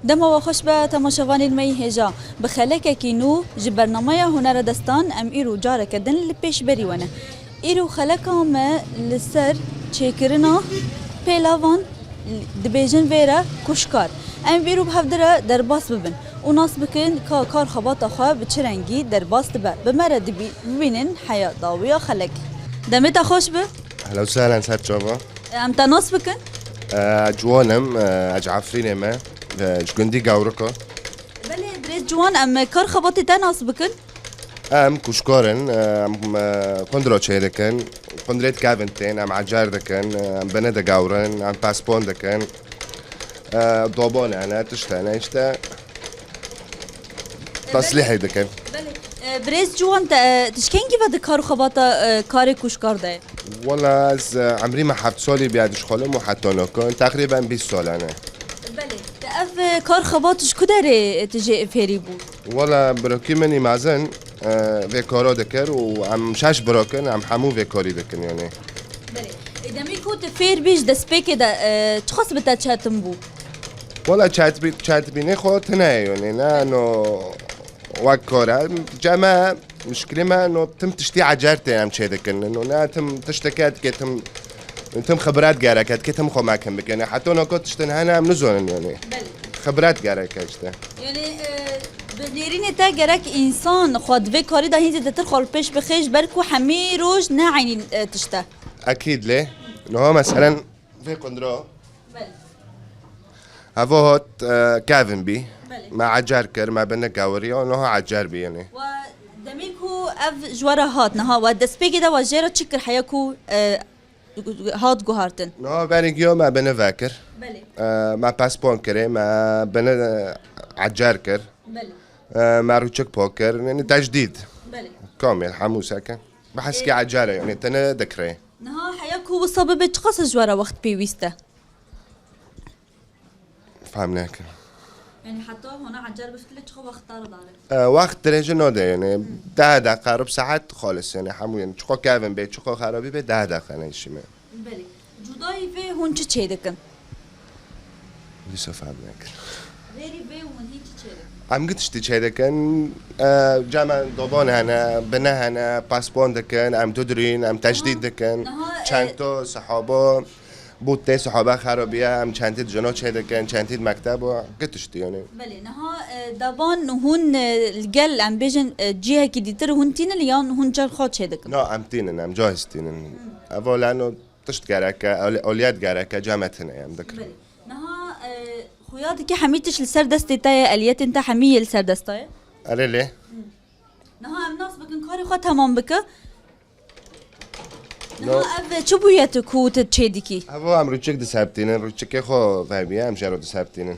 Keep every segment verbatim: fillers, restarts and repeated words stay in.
Dema we xweş be temaşevanên me yî hêja. Bi xelekekî nû ji bernameya Hunera Destan em îro careke din li pêşberî we ne. Îro xeleka me li ser çêkirina pêlavan dibêjin vê re kuşkar. Em îro bi hevdi re derbas bibin û nas bikin ka kar xebata xwe bi çi rengî derbas dibe. Bi me re dibî-, bibînin heya dawiya xelek. Demê te xweş be. Ehlen û sehlen, ser çava. Em te nas bikin? Ez Ciwan im, ez ji Efrînê me, ji gundî Gewrika. Belê, birêz Ciwan, em kar xebatê te nas bikin? Em kuşkar in, em kundra çêdikin, kundrê di kevin tên, em ecer dikin, em bini digewrin, em pespan dikin, doban hene, tişt hene, işte. Teslîhê dikin. Belê. E, birêz Ciwan, te, e, tu ji kengî ve di kar û xebata, e, karê kuşkar de ye? Wela ez, e, emrî me heft salî bûye dişixulim û heta niha teqrîben bîst sal hene. Belê. Te ev, e, kar xebat ji ku derê, e, tu jê fêrî bû? Wela birokî min î mezin, e, vê kara dikir û em şeş birok in, em hemû vê karî dikin yanî. Belê. E, demê ku tu fêr bî ji destpêkê de, e, çiqas bi te çetin bû? Wela çetbî-, çetbînê xwe tune ye, yanî ne no wek kar e. Cem e, muşkilê me no tim tiştî ecer tê em çêdikin. No ne tim tişteke dike tim, tim xibret gerek e, dike tim xwe mekin bikin. Yanî heta no ku tiştin hene em nizonin yanî. Belê. Xibret gerek e işte. Yanî, e, bi nêrînê te gerek însan xwe di vê karî de hîn zêdetir xwe li pêş bixe ji ber ku hemî roj ne eynî, e, tişt e. Ekîd lê. Niha meselen vê kundra. Belê. Heva hat, e, kevin bî. Belê. Me ecer kir, me bini gewiriya, niha ecer bî yanî. Wa demê ku ev ji we re hat, niha we destpêkê de we jê re çi kir heya ku, e, hat guhartin? Niha berê giya me bini vekir. Belê. E, me pespan kirê, me bini, e, ecer kir. Belê. E, me rûçik pak kir, yanî tecdîd. Belê. Kamil, hemû seke. Bi heskê ecere, yanî tene dikirê. Niha heya ku wisa bibe çiqas ji we re wext pêwîst e? Fam nekin. Yanî heta hona ecer bifitile çiqas wext te re dare? E, wext dirêj nade, yanî deh deqe, rub saet xalis, yanî hemû, yanî çiqas kevin bê, çiqas xerabî bê, deh deqe ne îşî me. Belê. Cudayî vê hûn çi çêdikin? Dîsa fam nekin. Vêrî vê hûn hîn çi çêdikin? Em gi tiştî çêdikin. E, cem e doban hene, bine hene, pasbon dikin, em dudurîn, em tecdîd dikin. Niha, e, çento, sehabo, bût tê sehaba xerabiye, em çentî di jino çêdikin, çentî di mektebo, gi tiştî yanî. Belê, niha, e, daban hûn, e, li gel, em bêjin, e, cihekî dîtir hûn tînin yan hûn cel xwe çêdikin? Na, em tînin, em cahîz tînin. Evo leno tişt gereke, al-, aliyet gereke, cem e tine em dikin. Belê. Niha, e, xuya dike hemî tişt li ser destê te ye, eliyetên te hemî yê li ser desta ye? Erê lê. Niha em nas bikin, karê xwe temam bike. Niha ev çi bûye tu ku tu çê dikî? Evo em rûçik diseptînin, rûçikê xwe vebiye, em jê re diseptînin.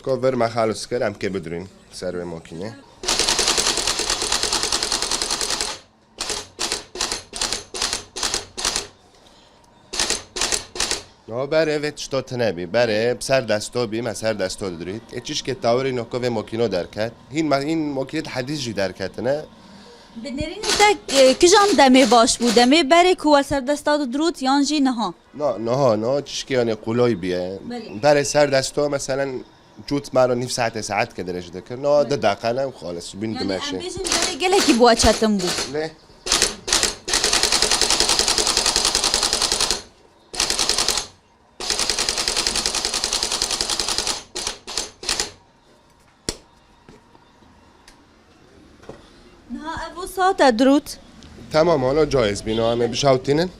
Ko vir me xalis kir, em kê bidurîn ser wê makînê. No berê vê tişto tine bî. Berê bi ser desto bî, me ser desto didurît. Ê çişkê tawirî noko vê mokîno derket. Hîn me, hîn mokînê di hedîs jî derketine. Bi nêrînê te, e, kijan demê baş bû? Demê berê ku we ser desta didurût yan jî niha? No, niha, no, çişkê yanê qulay bîye. Belê. Berê ser desto, meselen, Cût me re nîv saetê saet ke dirêj dikir. No, di deqe ne û xalis, bîn dimeşê. Yanî em bêjin berê gelekî bo we çetin bû. Lê? Niha ev wisa te dirût? Tamam, hana caiz bî, niha em ê bişawtînin.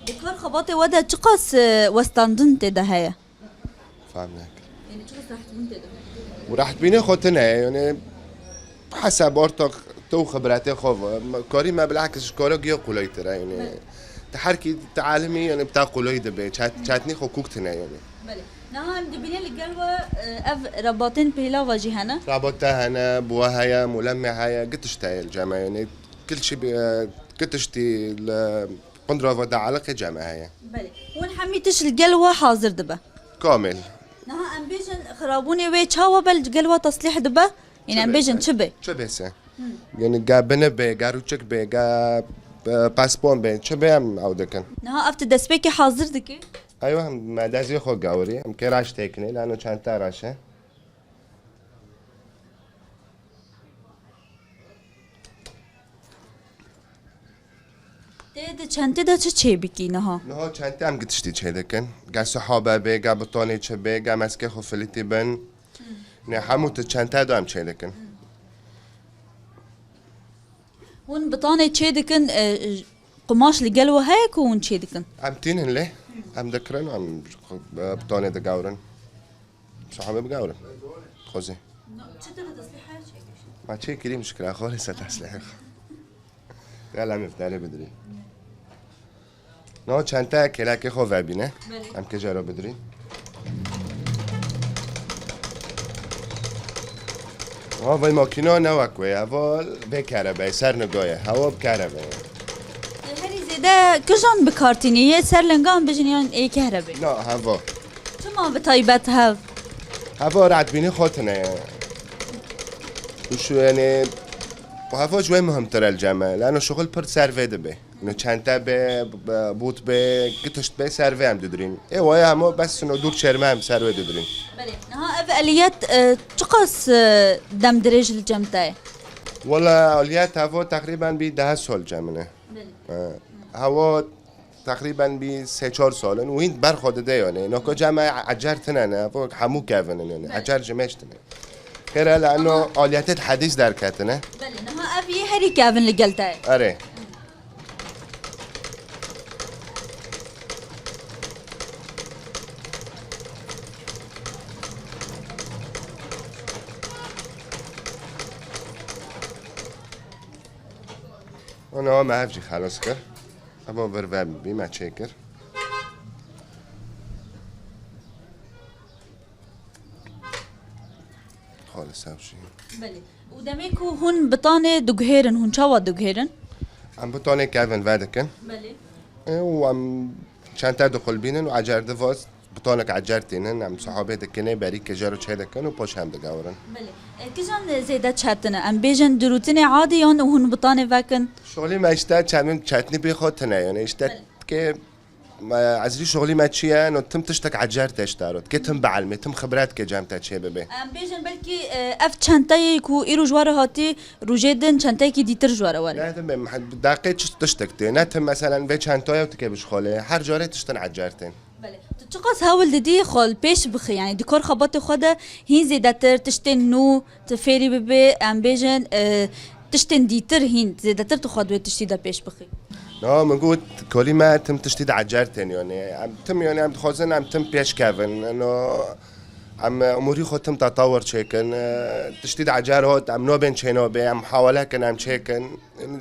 Di kar xebatê we de çiqas, e, westandin tê de heye? Fam nekir. Yanî çiqas rehtbûn tê de heye? Û rehtbînê xwe tune ye, yanî hesab ortak tu û xibretê xwe ve. Me, karî me bilakis ji kara giya qulaytir e, yanî. Belê. Te her kî te alimî, yanî bi te qulay dibe. Çet-, çetnî xwe kûk tune, yanî. Belê. Niha em dibîne li gel we, e, ev rebatên pêlava jî hene? Rebate hene, buwe heye, muleme heye, gitişt heye li cem e, yanî. Kil çi bi, e, gitiştî li qundrova de aliqê cem e heye. Belê. Hûn hemî tişt li gel we hazir dibe? Kamil. Niha em bêjin xirabûnê wê çawa be li gel we teslîh dibe? Yine em bêjin çi be? Çi be se? Yanî ge bini bê, ge rûçik bê, ge, e, pespon bê, çi bê em ew dikin. Niha ev tu destpêkê hazir dikî? Eywa, em me dezê xwe gewirî, em kê raş têkinê, lano çente raş e. Tê di çentê de çi çê bikî niha? Niha çentê em gi tiştî çê dikin. Ge sihabe bê, ge bitanê çi bê, ge meskê xwe filîtî bin. Ne hemû tu çente de em çê dikin. Hûn bitanê çê dikin, e, qumaş li gel we heye ku hûn çê dikin? Em tînin lê, em dikirin, em, e, bitanê digewrin. Sahibe bigawrim. Xwezî. Çi tane teslîh heye çêkir? Ma çêkirî mişkila xwe lê se teslîh. Gel em iftarê bidirî. No çente kêlekê xwe vebîne. Belê. Em kê jero bidirî. Ha vay makîna ne wek wê. Heval bê kerebe, ser nigoye. Hewa bi kerebe. Herî zêde kijan bi kar tînî? Yê ser lingan bijin yan ê kerebe? Na, hevo. Çima bi taybet hev? Hevo rahatbînî xwe tine ye. Û şu, yanî, û hevo ji wê muhimtir el cem e. Lano şixul pir ser vê dibe. No çente be, be, bût be, gitişt be, ser vê em didrîn. Ê waye hemo bes no dûr çêrme em ser wê didrîn. Belê. Niha ev eliyet, e, çiqas, e, dem dirêj li cem te ye? Wala eliyet hevo teqrîben bî deh sol cem min e. Belê. E, hevo teqrîben bî sê çar sal in û hîn ber xwe dide yanê. Noko cem me ecer tine ne, hevo hemû kevin in yanê. Belê. Ecer ji mêş tine. Xêr e, li eno aliyetê di hedîs derketine. Belê, niha ev yê herî kevin li gel te ye. Erê. Ana me ev jî xelas kir. Eva vir ve bî me çêkir. Xalis ev jî. Belê. Û demê ku hûn bitanê diguhêrin, hûn çawa diguhêrin? Em bitanê kevin vedikin. Belê. E, û em çente diqulbînin û ecer divaz bitanek ecer tînin. Em sahabê dikinê berî kejero çê dikin û poş hem digewirin. Belê. E, kijan zêde çetin e? Em bêjin dirûtinê adî yan hûn bitanê vekin? Şolî me işte çemin çetnî bê xwe tine yani işte. Belê. Ke, e, ezrî şixulî me çi ye? No tim tiştek ecer te ji te re. Ke tim bielmê, tim xibret ke cem te çê bibe. Em bêjin belkî, e, ev çenteyê ku îro ji we re hatî, rojê din çenteyekî dîtir ji we re were. Ne, tim bê, deqê çi tiştek tê. Ne tim, meselen, vê çentaya tu ke bişixulê. Her carê tiştin ecer tên. Belê. Tu çiqas hewl didî xwe li pêş bixî? Yani di kar xebatê xwe de hîn zêdetir tiştên nû, tu fêrî bibê, em bêjin, e, tiştên dîtir hîn zêdetir tu xwe di wê tiştî de pêş bixî? Na, min got, kolî me tim tiştî de ecer tên, yani. Em tim, yani, em dixwazin, em tim pêş kevin. No, em, e, umûrî xwe tim tetawur çêkin. E, tiştî de ecer hot, em nobên çênobê, em muhawele kin, em çêkin. Yani,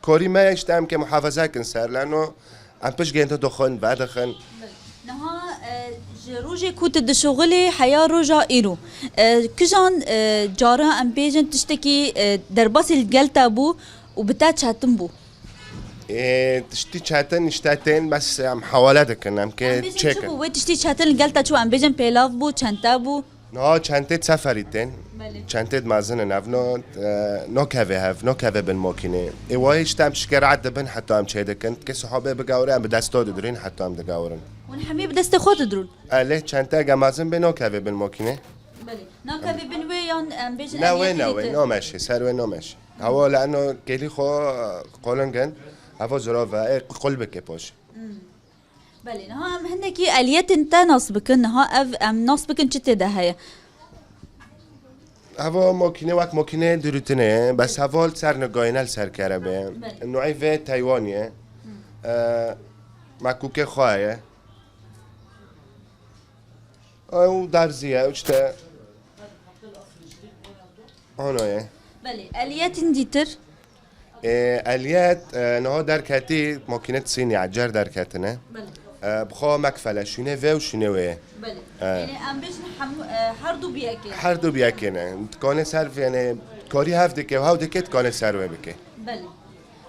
korî me işte em ke muhafaza kin ser, lano em pişt gênte dixwin, vedixin. Niha, e, ji rojê ku tu dişuxulî heya roja îro, e, kijan, e, cara em bêjin tiştekî, e, derbasî li gel te bû û bi te çetin bû? Ê, tiştî çetin işte tên, bes em hewale dikin, em kê Em bêjin çi çêkin. Bû? Wê tiştî çetin li gel te çû, em bêjin pêlav bû, çente bû. Niha çentê seferî tên. Belê. Çentê mezin in, ev no, e, nokeve hev, nokeve bin makînê. Ê wayê işte em tişkê rahat dibin heta em çê dikin. Ke sihabê bigewre em bi desta didurîn heta em digewirin. Hûn hemî bi destê xwe didurûn? E, lê çente ge mezin bê nokeve bin makînê. Belê. Nakeve bin wê yan em bêjin Ne em wê, yekî ne wê, dîtin? Nameşê, ser wê nameşê. Hewa li eno kêlî xwe, e, qolingin, hewa zirav e, ê qul bike poş. Hmm. Belê, niha em hindekî eliyetên te nas bikin. Niha ev em nas bikin çi tê de heye? Heva makîne wek makîneyê dirûtinê ye, bes heval ser nigayîne li ser kerebe ye. Belê. Nûeyê vê Teywanî ye. Hı. E, mekûkê xwe ye. Ew derzî ye, işte. Ana ye. Belê, eliyetên dîtir? Ê, eliyet, e, niha derketî, makîne Çînî, ecer derketine. Belê. E, bi xwe mekfele, şûnê vê û şûnê wê ye. Belê. E. Yanî em bêjin hem, e, her du bi yekê. Her du bi yekê ne. Dikane ser, yanî, karî hev dike û hew dike dikane ser wê bike. Belê.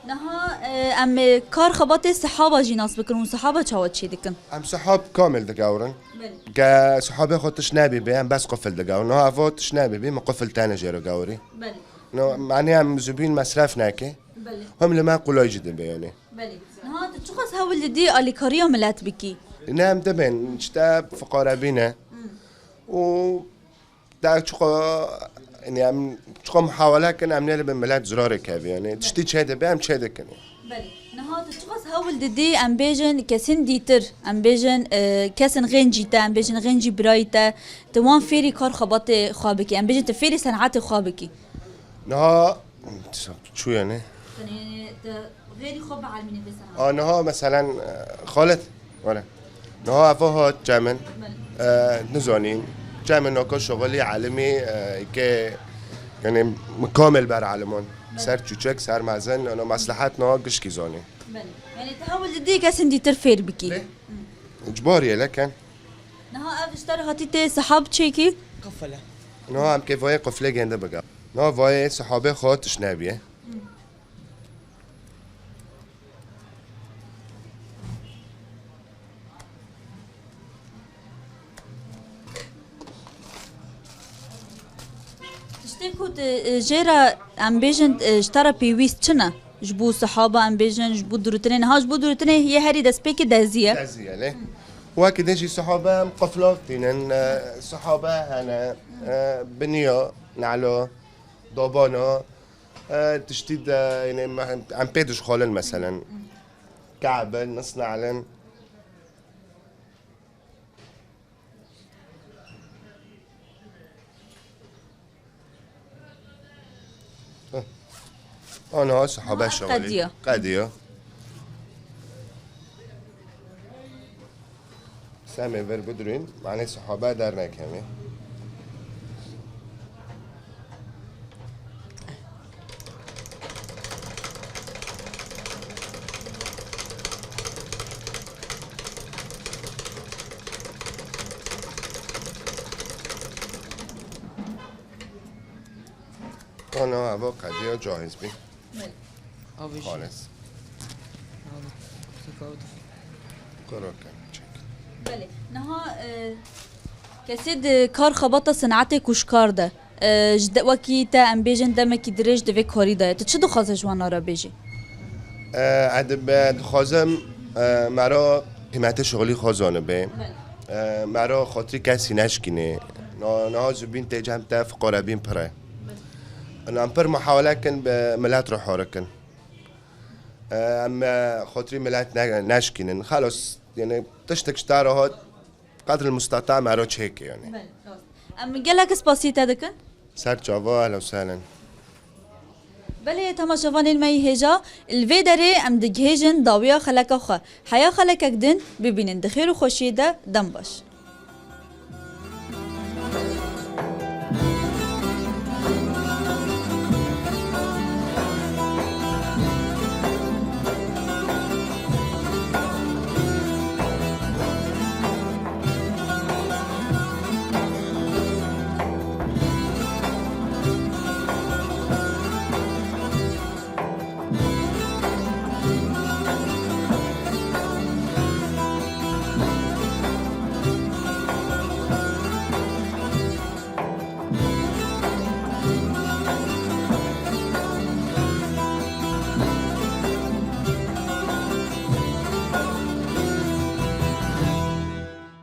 Niha, e, em, e, kar xebatê sihaba jî nas bikin û sihaba çawa çê dikin? Em sihab kamil digewrin. Belê. Ge sihabê xwe tişt nebî bê, em bes qufil digewrin. Niha evo tişt nebî bê, min qufil tene jê re gewirî. Belê. No, mane em zûbîn mesref neke. Belê. Hem li me qulay jî dibe yani. Belê. Niha tu çiqas hewl didî alîkariya milet bikî? Ne, em dibin, işte fuqare bîne. Hmm. Û da çiqa, yani em çiqa muhawele kin, em nê li bin milet zirarê kevî yani. Tiştî çê dibe, em çê dikin. Belê. Niha tu çiqas hewl didî, em bêjin kesên dîtir, em bêjin, e, kesên xêncî te, em bêjin xêncî birayî te, tu wan fêrî kar xebatê xwe bikî, em bêjin tu fêrî senetê xwe bikî. Niha çû yani. Tenê te xêrî xwe bielmînî vê senetê. A, niha meselen, e, Xalid, were. Niha ev hat çe min, e, nizanîn. Çe min naka şixulî elimî, e, ke, yani, mikamil ber elimon. Belê. Ser çûçek, ser mezin, ana meslehet niha gişkî zanî. Belê. Yani, te hewl didî kesên dîtir fêr bikî. Lê? Hı. Icbarî ye, leken. Niha ev ji te re hatî tê sihab çêkî? Qifile. Niha em kê vayê qiflê gênde bige. Niha vayê sihabê xwe tişt nebiye. Hı. Tiştê ku tu, e, jê re em bêjin, e, ji te re pêwîst çi ne? Ji bo sihaba em bêjin, ji bo dirûtinê. Niha ji bo dirûtinê yê herî destpêkê dezî ye. Dezî ye, lê. Wekî din jî sihabe em qifla tînin, e, sihabe hene, e, biniya, nalo, dabana, e, tiştî de, yani, em pê dişxalin meselen. Ka'be, nisnalin. Heh. Ana sihabe şixulî. Qediya. Qediya. Semê vir bidurîn, mane sihabe dernekevê. Ana eva qediya cahiz bî. Belê. Abi jî. Xalis. Abi, tu kawt. Koro ken çek. Belê. Niha, e, kesê di kar xebata senetê kuşkar de, e, ji de, wekî te em bêjin demekî dirêj di vê karî de ye. Tu çi dixwaze ji wan re bêjî? E, ez dib-, dixwazim, e, mera qîmetê şixulî xwe zanibe. Belê. E, mera xatirî kesî neşkîne. Na-, niha zûbîn tê cem te fiqarebîn pir e. Belê. Em pir muhawele kin bi milet re hare kin. E, em, e, xatirî milet ne-, neşkînin. Xelas, yani tiştek ji te re hat, qedr el-musteta mera çêke yani. Belê, rast. Em gelek spasî te dikin. Ser çava, ehlen û sehlen. Belê, temaşevanên me yî hêja, li vê derê em digihêjin dawiya xeleka xwe. Heya xelekek din bibînin di xêr û xweşiyê de, dem baş.